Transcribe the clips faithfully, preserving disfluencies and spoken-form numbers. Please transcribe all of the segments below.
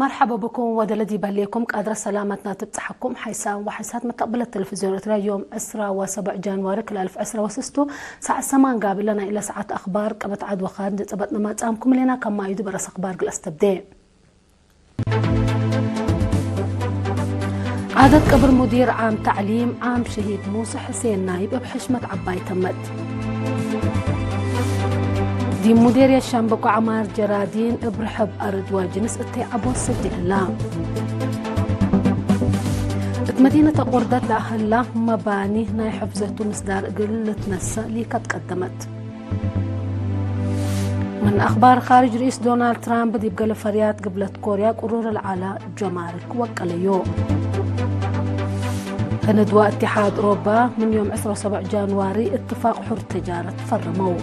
መርሐበ ብኩም ወደለ ዲብ ህሌኩም ቃድረ ሰላመትና ትብጽሐኩም። ሓይሳን ወሓይሳት መተቅብለት ቴሌቪዝዮን ኤረትርያ ዮም ዕስራ ወሰቡዕ ጃንዋሪ ክልኤ አልፍ ዕስራ ወስስቱ ሳዕ ሰማን ጋብእ ለናይ እለ ሰዓት አኽባር ቀበት ዐድ ወካድ እንዴ ጸበጥነ ማጽአኩም ህሌና። ከማዩ ዲብ አርእስ አኽባር እግል አስተብዴ። ዓደት ቀብር ሙዲር ዓም ተዕሊም ዓም ሸሂድ ሙሰ ሕሴን ናይብ እብ ሕሽመት ዐባይ ተመት። ዲብ ሙዴርየት ሻምበቆ ዐማር ጀራዲን እብ ርሕብ አርድ ወጅንስ እተይ ዐቦት ሰጅል ህላ። እት መዲነት አቁርደት ለአህላ መባኒ ናይ ሕፍዘቱ ምስዳር እግል ልትነሰእ ሊከት ቀደመት። ምን አኽባር ካርጅ፣ ርኢስ ዶናልድ ትራምፕ ዲብ ገሌ ፈርያት ግብለት ኮርያ ቅሩር ለዐለ ጀማርክ ወቀለዮ። ህንድ ወእትሓድ ኦሮባ ምን ዮም ዕስራ ወሰቡዕ ጃንዋሪ እትፋቅ ሑር ተጃረት ፈረመው።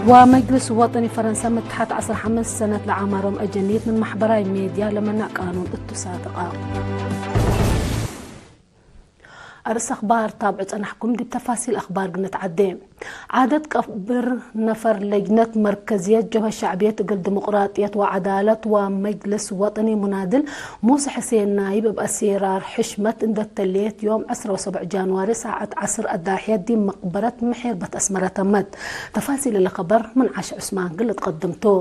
ወመጅልስ ወጠኒ ፈረንሰ ምትሓት ዐስር ሐምስ ሰነት ለዐማሮም አጀኒት ምን ማሕበራይ ሜድያ ለመነዕ ቃኑን እቱ ሳድቃ። አርእስ አኽባር ታብዑ ጸናሕኩም፣ ዲብ ተፋሲል አኽባር እግል ንትዓዴ። ዓደት ቀብር ነፈር ለጅነት መርከዝየት ጀብሀት ሸዕብየት እግል ዲሞቅራጥየት ወዐዳለት ወመጅልስ ወጠኒ ሙናድል ሙሰ ሕሴን ናይብ እብ አሴራር ሕሽመት እንዴ ተሌት ዮም ዕስራ ወሰቡዕ ጃንዋሪ ሳዐት ዐስር አዳሕየት ዲብ መቅበረት ምሒርበት አስመረ ተመት። ተፋሲል እለ ከበር ምን ዓሽ ዑስማን እግል ልትቀድም ቱ።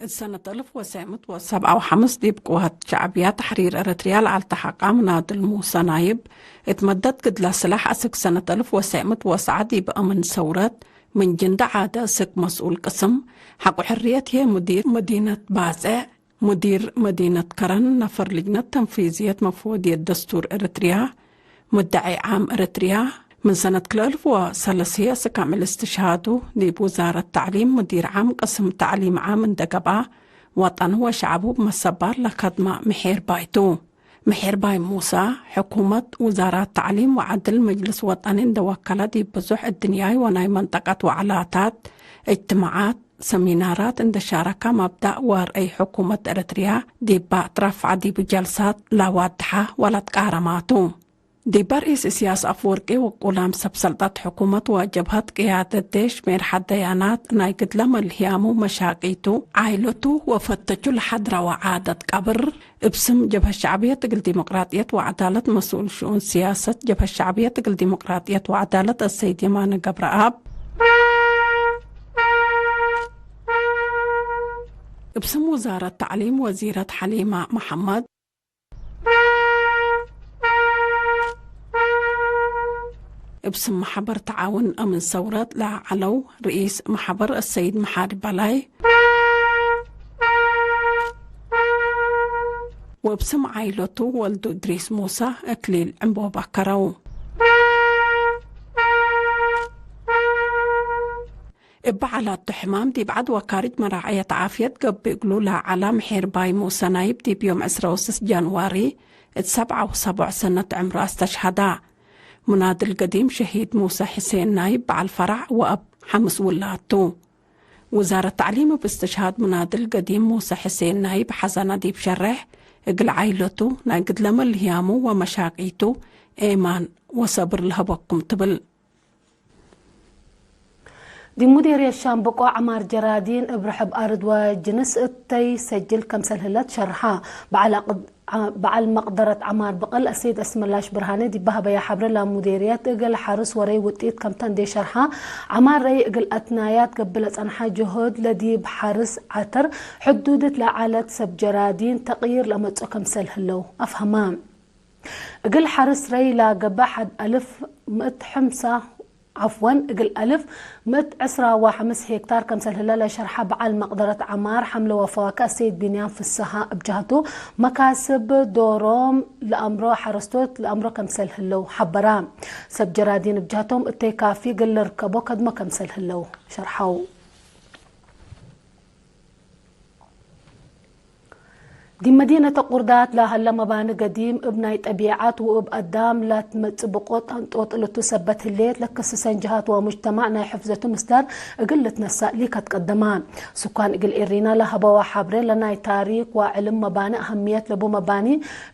እት ሰነት አልፍ ወሰዕ ምእት ወሰብዓ ወሐምስ ዲብ ቅዋት ሸዕብያ ተሕሪር ኤረትርያ ለአልተሐቃ ምናድል ሙሰ ናይብ፣ እት መደት ግድለ ስላሕ አስክ ሰነት አልፍ ወሰዕ ምእት ወሰዓ ዲብ አምን ሰውረት ምን ጅንደ ዓደ አስክ መስኡል ቅስም ሐቆ ሕርየት ህዬ ሙዲር መዲነት ባጽዕ፣ ሙዲር መዲነት ከረን፣ ነፈር ልጅነት ተንፊዝየት መፍወድየት ደስቱር ኤረትርያ፣ ሙዳዒ ዓም ኤረትርያ፣ ምን ሰነት ክልኤ አልፍ ወሰለስ ህዬ አስክ አምዕል እስትሽሃዱ ዲብ ውዛረት ተዕሊም ሙዲር ዓም ቅስም ተዕሊም ዓም እንዴ ገብአ፣ ወጠኑ ወሸዐቡ እብ መሰባር ለከድመ ምሒርባይ ቱ። ምሒርባይ ሙሰ፣ ሕኩመት፣ ውዛራት ተዕሊም ወዐድል፣ መጅልስ ወጠኒ እንዴ ወከለ ዲብ ብዙሕ እድንያይ ወናይ መንጠቀት ወዕላታት፣ እጅትማዓት፣ ሰሚናራት እንዴ ሻረከ መብዳእ ወርአይ ሕኩመት ኤረትርያ ዲበ ትረፍዐ ዲቡ ጀልሳት ለዋድሐ ወለትቃረማ ቱ። ዲበ ርኢስ እስያስ አፍወርቂ ወቁላም ሰብ ሰልጠት ሕኩመት ወጀብሀት ቅያደት ዴሽ ሜርሐት ደያናት ናይ ግድለ መልህያሙ መሻቂቱ፣ ዓይለቱ ወፈተቹ ለሐድረወ ዓደት ቀብር፣ እብ ስም ጀብሀት ሸዕብየት እግል ዲሞቅራጥየት ወዐዳለት መስኡል ሽኡን ስያሰት ጀብሀት ሸዕብየት እግል ዲሞቅራጥየት ወዐዳለት አሰይድ የማነ ገብረአብ፣ እብ ስም ውዛረት ተዕሊም ወዚረት ሐሊማ መሐመድ፣ እብ ስም መሐበር ተዓውን አምን ሰውረት ለዐለው ርኢስ መሐበር አሰይድ መሓሪ በላይ፣ ወእብ ስም ዓይለቱ ወልዱ እድሪስ ሙሰ እክሊል ዕምቦ በከረው። እብ በዓላቱ ሕማም ዲብ ዐድ ወካርጅ መራዐየት ዓፍየት ገብእ እግሉ ለዐለ ምሒርባይ ሙሰ ናይብ ዲብ ዮም ዕስራ ወስስ ጃንዋሪ እት ሰብዓ ወሰቡዕ ሰነት ዕምሩ አስተሽሀዳ። ሙናድል ገዲም ሸሂድ ሙሰ ሕሴን ናይብ በዐል ፈራዕ ወአብ ሐምስ ውላድ ቱ። ውዛረት ተዕሊም እብ እስትሽሃድ ሙናድል ገዲም ሙሰ ሕሴን ናይብ ሐዘነ ዲብ ሸሬሕ፣ እግል ዓይለቱ ናይ ግድለ መልህያሙ ወመሻቂቱ ኤማን ወሰብር ለሀበኩም ትብል። ዲብ ሙዴርየት ሻምበቆ ዐማር ጀራዲን እብ ርሕብ አርድ ወጅንስ እተይ ሰጅል ከምሰል ህለት ሸርሐ። በዐል አቅድ-፣ ዐ-፣ በዐል መቅደረት ዐማር ብቅል አሰይድ አስመላሽ ብርሃኔ ዲብ በሀበያ ሐብረ ለሙዴርየት እግል ሐርስ ወረይ ውጢት ከምተ እንዴ ሸርሐ፣ ዐማር ረይ እግል አትናያት ገብእ ለጸንሐ ጅሁድ ለዲብ ሐርስ ዐተር ሕዱድት ለዐለት ሰብ ጀራዲን ተቅይር ለአመጽኦ ከምሰል ህለው አፍሀመ። እግል ሐርስ ረይ ለገብአ ሐድ አልፍ ምእት ሐምሳ፣ ዐፍወን፣ እግል አልፍ ምእት ዕስራ ወሐምስ ሄክታር ከምሰል ህለ ለሸርሐ በዐል መቅደረት ዐማር ሐምለ ወፈዋክህ አሰይድ ቢንያም ፍሰሃ እብ ጀህቱ፣ መካስብ ዶሮም ለአምሮ ሐረስቶት ለአምሮ ከምሰል ህለው ሐበራ። ሰብ ጀራዲን እብ ጀህቶም እተይ ካፊ እግል ልርከቦ ከድሞ ከምሰል ህለው ሸርሐው። ዲብ መዲነተ ቁርዳት ለሀለ መባኒ ገዲም እብ ናይ ጠቢዐት ወእብ አዳም ለትመጽእ ብቆት አንጦጥ እልቱ ሰበት ህሌት፣ ለክስሰን ጀሃት ወሙጅተማዕ ናይ ሕፍዘቱ ምስዳር እግል ልትነሳእ ሊከ ትቀደመ። ሱካን እግል ኤሪና ለሀበወ ሐብሬ፣ ለናይ ታሪክ ወዕልም መባኒ አሀምየት ለቡ መባኒ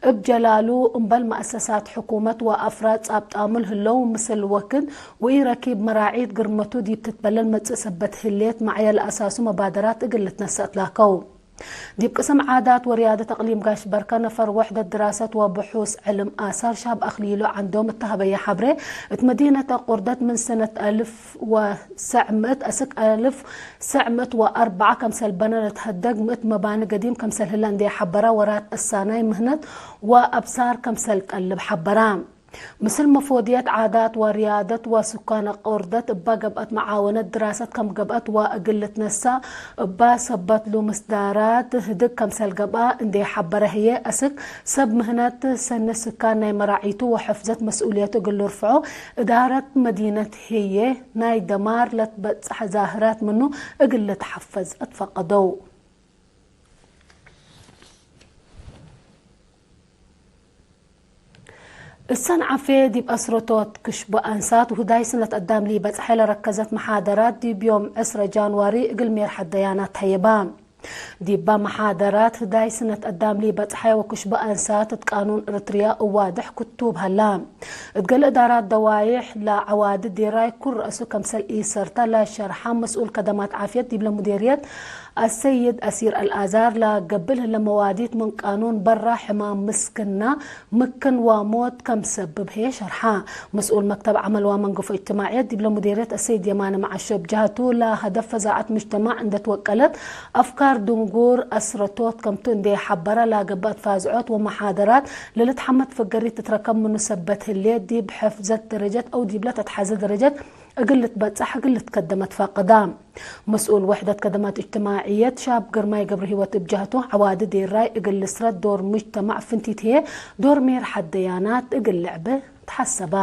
እብ ጀላሉ፣ እምበል መአሰሳት ሕኩመት ወአፍራድ ጻብጣሙ ለህለው ምስል ወክድ ወኢረኪብ መራዒት ግርመቱ ዲብ ትትበለል መጽእ ሰበት ህሌት፣ መዕየ ለአሳሱ መባደራት እግል ልትነሰእ ትላከው። ዲብ ቅስም ዓዳት ወርያደት እቅሊም ጋሽ በርከ፣ ነፈር ወሕደት ድራሰት ወብሑስ ዕልም አሳር ሻብ አክሊሉ ዐንዶም እተ ሀበየ ሐብሬ፣ እት መዲነተ ቁርደት ምን ሰነት አልፍ ወሰዕ ምእት አስክ አልፍ ሰዕ ምእት ወአርበዕ ከምሰል በነ ለትሀደግ ምእት መባኒ ገዲም ከምሰል ህለ እንዴ ሐበረ፣ ወራት እሳናይ ምህነት ወአብሳር ከምሰል ቀልብ ሐበረ። ምስል መፎድየት ዓዳት ወርያደት ወስካነ ቁርደት እበ ገብአት መዓወነት ድራሰት ከም ገብአት ወእግል ልትነሰእ እበ ሰበትሉ ምስዳራት ህድግ ከምሰል ገብአ እንዴ ሐበረ ህዬ፣ አስክ ሰብ ምህነት ሰኒ ስካን ናይ መራዒቱ ወሕፍዘት መስኡልየቱ እግል ልርፍዖ፣ እዳረት መዲነት ህዬ ናይ ደማር ለትበጽሕ ዛህራት ምኑ እግል ልትሐፈዝ አትፈቀደው። እሰን ዓፌ ዲብ አስረቶት ክሽቦ አንሳት ወህዳይ ስነት አዳም ሊበጽሐ ለረከዘት መሓደራት ዲብ ዮም ዕስረ ጃንዋሪ እግል ሜርሐት ደያናት ተሀየባ። ዲባ መሓደራት ህዳይ ስነት አዳም ሊበጽሐ ወክሽቦ አንሳት እት ቃኑን እርትርያ እዋድሕ ክቱብ ሀላ። እት ገሌ እዳራት ደዋይሕ ለዐዋዲ ዲራይ ኩል ረአሱ ከምሰል ኢሰርተ ለሸርሐ መስኡል ከደማት ዓፍየት ዲብለ ሙዴርየት አሰይድ አሲር አልአዛር፣ ለገብእ ለህለ መዋዲት ምን ቃኑን በራ ሕማም ምስክና፣ ምክን ወሞት ከም ሰብብ ህዬ ሸርሐ። መስኡል መክተብ ዐመል ወመንገፎ እጅትማዕየት ዲብለ ሙዴርየት አሰይድ የማነ መዓሾ እብ ጀሀቱ፣ ለሀደፍ ፈዛዐት ሙጅተማዕ እንዴ ትወቀለት፣ አፍካር ድንጉር አስረቶት ከምቱ እንዴ ሐበረ፣ ለገብአት ፋዝዖት ወመሓደራት ለልትሐመድ ፍገሪት ትትረከብ ምኑ ሰበት ህሌት፣ ዲብ ሕፍዘት ደረጀት አው ዲብለ ተትሐዘ ደረጀት እግል ልትበጸሕ እግል ልትከደመ ትፈቅዳ። መስኡል ወሕደት ከደማት እጅትማዕየት ሻብ ግርማይ ገብረሂወት እብ ጀህቱ፣ ዐዋዲ ዴራይ እግል ልስረት ዶር ሙጅተማዕ ፍንቲት ህዬ ዶር ሜርሐት ደያናት እግል ልዕብ ተሐሰበ።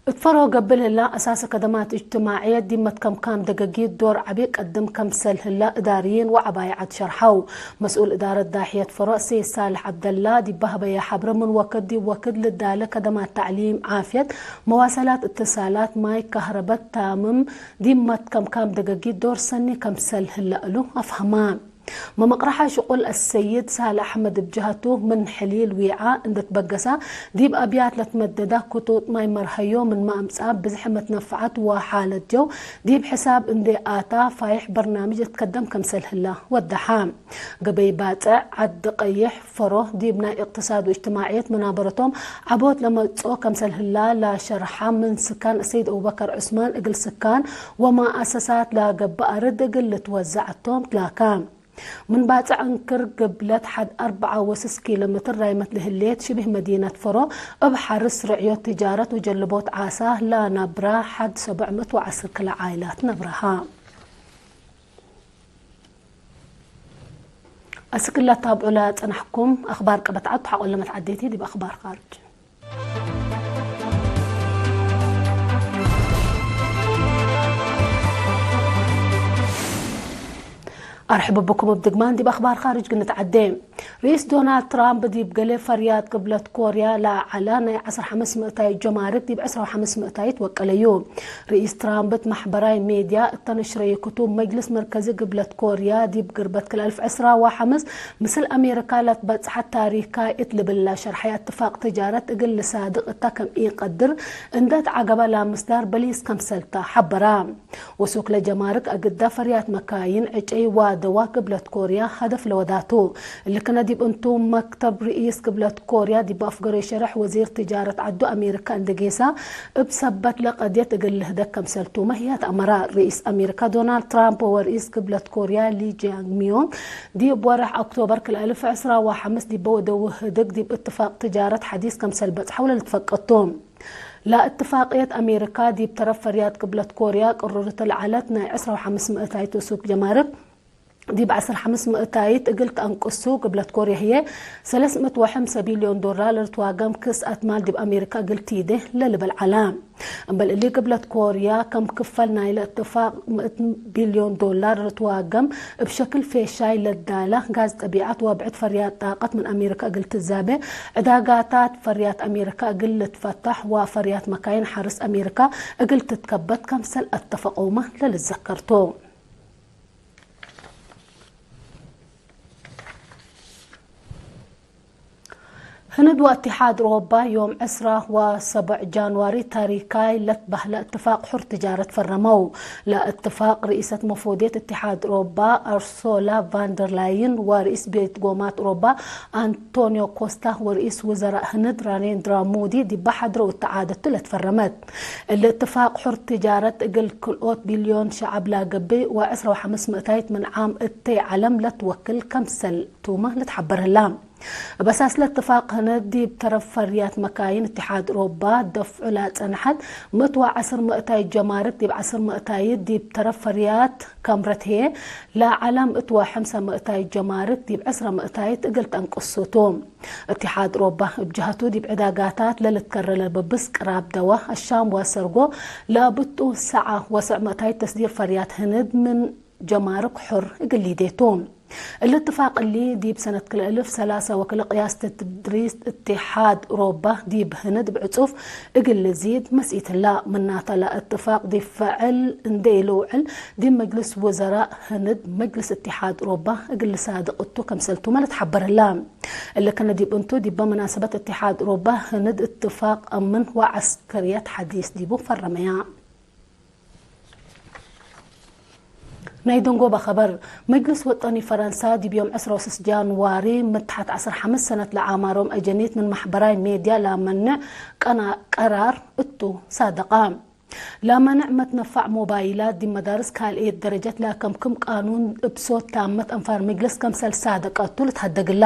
እት ፈሮ ገብእ ለህላ አሳሰ ከደማት እጅትማዕየት ዲብ መትከምካም ደገጊት ዶር ዐቢ ቀድም ከምሰል ህላ እዳርይን ወዐባይ ዐድ ሸርሐው። መስኡል እዳረት ዳሕየት ፈሮ አሰይድ ሳልሕ ዐብደላ ዲብ በሀበየ ሐብረ፣ ምን ወክድ ዲብ ወክድ ልዳለ ከደማት ተዕሊም፣ ዓፍየት፣ መዋሰላት፣ እትሳላት፣ ማይ፣ ካህረበት፣ ታምም ዲብ መትከምካም ደገጊት ዶር ሰኒ ከምሰል ህለ እሉ አፍሀማ። መመቅረሐ ሽቁል አሰይድ ሳልሕ አሕመድ እብ ጀሀቱ፣ ምን ሕሊል ዊዓ እንዴ ትበገሰ፣ ዲብ አብያት ለትመደደ ክጡጥ ማይ መርሀዮ ምንመ አምጽአ፣ ብዝሕ መትነፈዐት ወሓለት ጀው ዲብ ሕሳብ እንዴ አታ፣ ፋይሕ በርናምጅ ልትከደም ከምሰል ህለ ወደሐ። ገበይ ባጽዕ ዐድ ቀይሕ ፈሮ፣ ዲብ ናይ እቅትሳድ ወእጅትማዕየት መናበረቶም ዐቦት ለመጽኦ ከምሰል ህላ ለሸርሐ፣ ምን ስካን አሰይድ አቡበከር ዑስማን እግል ስካን ወመአሰሳት ለገብእ አርድ እግል ልትወዘዕ ቶም ትላከ። ምን ባጽዕ እንክር ግብለት ሐድ አርበዓ ወስስ ኪሎ ሜትር ራይመት ለህሌት ሽብህ መዲነት ፈሮ፣ እብ ሐርስ ርዕዮት ትጃረት ወጀልቦት ዓሳ ለነብራ ሐድ ሰቡዕ ምእት ወዐስር ክለ ዓይላት ነብረሃ። አስክ ለታብዑ ለጸናሕኩም አኽባር ቀበት ዐድ ተሐቆለ መትዐዴቲ ዲብ አኽባር ካርጅ። አርሕብ ብኩም እብ ድግማን ዲብ አኽባር ካርጅ ግንትዐዴ። ርኢስ ዶናልድ ትራምፕ ዲብ ገሌ ፈርያት ቅብለት ኮርያ ለዐለ ናይ ዐስር ሐምስ ምእታይት ጀማርክ ዲብ ዕስራ ወሐምስ ምእታይት ወቀለዩ። ርኢስ ትራምፕ እት መሕበራይ ሜድያ እተ ነሽረዩ ክቱብ፣ መጅልስ መርከዚ ቅብለት ኮርያ ዲብ ግርበት ክል አልፍ ዕስራ ወሐምስ ምስል አሜሪካ ለትበጽሐት ታሪካይ እት ልብላ ሸርሐየ እትፋቅ ትጃረት እግል ልሳድቅ እተ ከም ኢቀድር እንዴ ተዐገበ ለምስዳር በሊስ ከምሰልተ ሐበራ። ወሱክ ለጀማርክ አግደ ፈርያት መካይን፣ ዕጨይ ወደዋ ቅብለት ኮርያ ሀደፍ ለወዳቱ። እሊ ክነ ዲብ እንቱ፣ መክተብ ርኢስ ቅብለት ኮርያ ዲብ አፍገሮ ሸርሕ ወዚር ትጃረት ዐዱ አሜሪካ እንዴ ጌሰ፣ እብ ሰበት ለቀድየት እግል ልህደግ ከምሰልቱመ ህያት አመረ። ርኢስ አሜሪካ ዶናልድ ትራምፕ ወርኢስ ቅብለት ኮርያ ሊ ጃንግሚዮንግ ዲብ ወርሕ ኦክቶበር ክልኤ አልፍ ዕስራ ወሐምስ ዲበ ወደው ህድግ ዲብ እትፋቅ ትጃረት ሐዲስ ከምሰል በጽሐው ለልትፈቀድ ቱ። ለእትፋቅየት አሜሪካ ዲብ ተረፍ ፈርያት ቅብለት ኮርያ ቅሩርት ለዐለት ናይ ዕስራ ወሐምስ ምእታይት ወሱክ ጀማርክ ዲብ ዐስር ሐምስ ምእታይት እግል ተአንቅሱ፣ ግብለት ኮርየ ህዬ ሰለስ ምእት ወሐምሰ ቢልዮን ዶላር ለልትዋገም ክስአት ማል ዲብ አሜሪካ እግል ቲዴ ለልበል ዐለ። እምበል እሊ፣ ግብለት ኮርያ ከም ክፈል ናይለ እትፋቅ ምእት ቢልዮን ዶላር ለልትዋገም እብ ሸክል ፌሻይ ለዳለ ጋዝ ጠቢዐት ወብዕድ ፈርያት ጣቀት ምን አሜሪካ እግል ትዛቤ፣ ዕዳጋታት ፈርያት አሜሪካ እግል ልትፈታሕ ወፈርያት መካይን ሐርስ አሜሪካ እግል ትትከበት ከምሰል አተፈቀውመ ለልዘከር ቱ። ህንድ ወእትሓድ ኦሮባ ዮም ዕስራ ወሰብዕ ጃንዋሪ ታሪካይ ለትበህለ እትፋቅ ሑር ትጃረት ፈረመው። ለእትፋቅ ርኢሰት መፎድየት እትሓድ ኦሮባ አርሶላ ቫንደርላይን ወርኢስ ቤት ጎማት ኦሮባ አንቶኒዮ ኮስታ ወርኢስ ውዘራእ ህንድ ናሬንድራ ሞዲ ዲባ ሐድረው እት ዓደቱ ለትፈረመት። እሊ እትፋቅ ሑር ትጃረት እግል ክልኦት ቢልዮን ሸዐብ ለገብእ ወዕስራ ወሐምስ ምእታይት ምን ዓም እተይ ዐለም ለትወክል ከምሰል ቱመ ልትሐበር ህላ። እብ አሳስ ለእትፋቅ ህንድ ዲብ ተረፍ ፈርያት መካይን እትሓድ ኦሮባ ደፍዑ ለጸንሐት ምእት ወዐስር ምእታይት ጀማርክ ዲብ ዐስር ምእታይት ዲብ ተረፍ ፈርያት ከምረት ህዬ ለዐለም እት ወሐምሰ ምእታይት ጀማርክ ዲብ ዕስረ ምእታይት እግል ተአንቅሱ ቱ። እትሓድ ኦሮባ እብ ጀሀቱ ዲብ ዕዳጋታት ለልትከረ ለልብብስ ቅራብ ደወ፣ አሻም ወሰርጎ ለብጡ ሰዓ ወሰዕ ምእታይት ተስዲር ፈርያት ህንድ ምን ጀማርክ ሑር እግል ሊዴ ቱ። እሊ እትፋቅ እሊ ዲብ ሰነት ክልኤ እልፍ ሰላሳ ወክልኤ ቅያስ ተድሪስ እትሓድ ኦሮባ ዲብ ህንድ እብ ዕጹፍ እግል ልዚድ መስኢት ህላ። ምናተ ለእትፋቅ ዲብ ፈዕል እንዴ ኢልውዕል ዲብ መጅልስ ውዘራእ ህንድ መጅልስ እትሓድ ኦሮባ እግል ልሳድቅ እቱ ከምሰል ቱመ ልትሐበር ህላ። እሊ ከነ ዲብ እንቱ፣ ዲበ መናሰበት እትሓድ ኦሮባ ህንድ እትፋቅ አምን ወዐስከርየት ሐዲስ ዲቡ ፈረመያ። ናይ ደንጎበ ኸበር። መጅልስ ወጠኒ ፈረንሳ ዲብ ዮም ዕስራ ወስስ ጃንዋሪ ምትሐት ዐስር ሐምስ ሰነት ለአማሮም አጀኒት ምን ማሕበራይ ሜድያ ለመንዕ ቀና-፣ ቀራር እቱ ሳደቀ። ለመንዕ መትነፋዕ ሞባይላት ዲብ መዳርስ ካልእየት ደረጀት ለከምክም ቃኑን እብ ሶት ታመት አንፋር መጅልስ ከምሰል ሳደቀ እቱ ልትሀደግ እላ።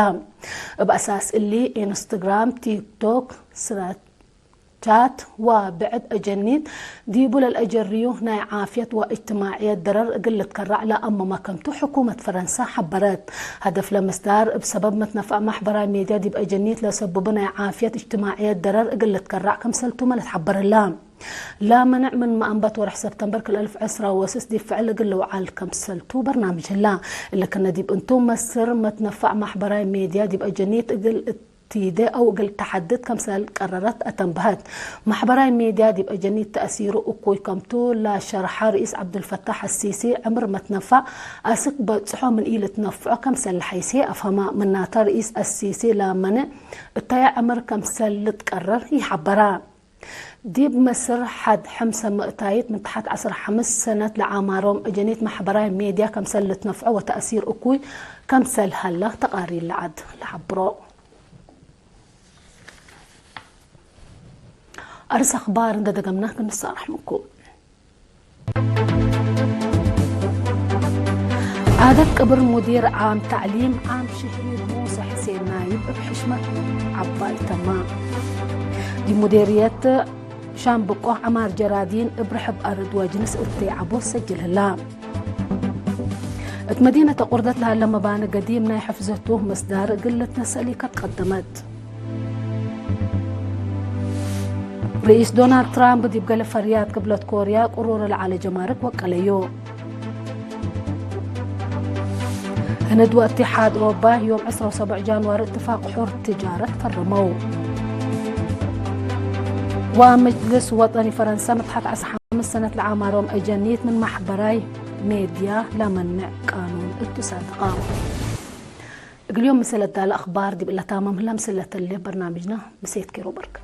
እብ አሳስ እሊ፣ ኢንስትግራም፣ ቲክቶክ፣ ስናፕ ቻት ወብዕድ አጀኒት ዲቡ ለልአጀርዩ ናይ ዓፍየት ወእጅትማዕየት ደረር እግል ልትከራዕ ለአመመ ከምቱ ሕኩመት ፈረንሳ ሐበረት። ሀደፍ ለምስዳር እብ ሰበብ መትነፋዕ ማሕበራይ ሜድያ ዲብ አጀኒት ለሰቡቡ ናይ ዓፍየት እጅትማዕየት ደረር እግል ልትከራዕ ከምሰልቱመ ልትሐበር እላ። ለመንዕ ምን መአንበት ወርሕ ሰብተምበር ክል አልፍ ዕስራ ወስስ ዲብ ፍዕል እግል ልውዓል ከምሰልቱ በርናምጅ ህላ። እሊ ክነ ዲብ እንቱ፣ መስር መትነፋዕ ማሕበራይ ሜድያ ዲብ አጀኒት እግል ቲዴ አው እግል ተሐድድ ከምሰል ቀረረት አተንበሀት። ማሕበራይ ሜድያ ዲብ አጀኒት ተእሲሩ እኩይ ከምቱ ለሸርሐ ርኢስ ዐብዱልፈታሕ አሲሲ፣ ዕምር መትነፋዕ አስክ በጽሖ ምን ኢልትነፍዖ ከምሰል ለሐይሴ አፍሀማ። ምናተ፣ ርኢስ አሲሲ ለመንዕ እተየ ዕምር ከምሰል ልትቀረር ይሐበራ። ዲብ መስር ሐድ ሕምሰ ምእታይት ምን ተሐት ዐስር ሐምስ ሰነት ለአማሮም አጀኒት ማሕበራይ ሜድያ ከምሰል ልትነፍዖ ወተእሲር እኩይ ከምሰል ሀለ ተቃሪር ለዐድ ለሐብሮ። አርስ አኽባር እንዴ ደገምነ ክምሰል አርሐምኩም። ዓደት ቅብር ሙዲር ዓም ተዕሊም ዓም ሽሂድ ሙሰ ሕሴን ናይብ እብ ሕሽመት ዐባይ ተማ። ዲብ ሙዴርየት ሻምብቆ ዐማር ጀራዲን እብ ርሕብ አርድ ወጅንስ እቴ ዐቦት ሰጅል ህላ። እት መዲነት አቁርደት ለሀለ መባኒ ገዲም ናይ ሕፍዘቱ መስዳር እግል ልትነሰእ ሊከት ቀደመት። ርኢስ ዶናልድ ትራምፕ ዲብ ገሌ ፈርያት ግብለት ኮርያ ቅሩረ ለዐለ ጀማርክ ወቀለዩ። ህንድ ወእትሓድ ኦሮባ ዮም ዕስራ ወሰብዕ ጃንዋሪ እትፋቅ ሑር ትጃረት ፈረመው። ወመጅልስ ወጠኒ ፈረንሳ ምትሐት ዐስር ሐምስ ሰነት ለአማሮም አጀኒት ምን ማሕበራይ ሜድያ ለመንዕ ቃኑን እቱ ሳድቃ። እግል ዮም ምስል ለዳለ አኽባር ዲብ እለ ታመም ህለ፣ ምስል ለተሌ በርናምጅነ ምሴት ኬሮ በርክ።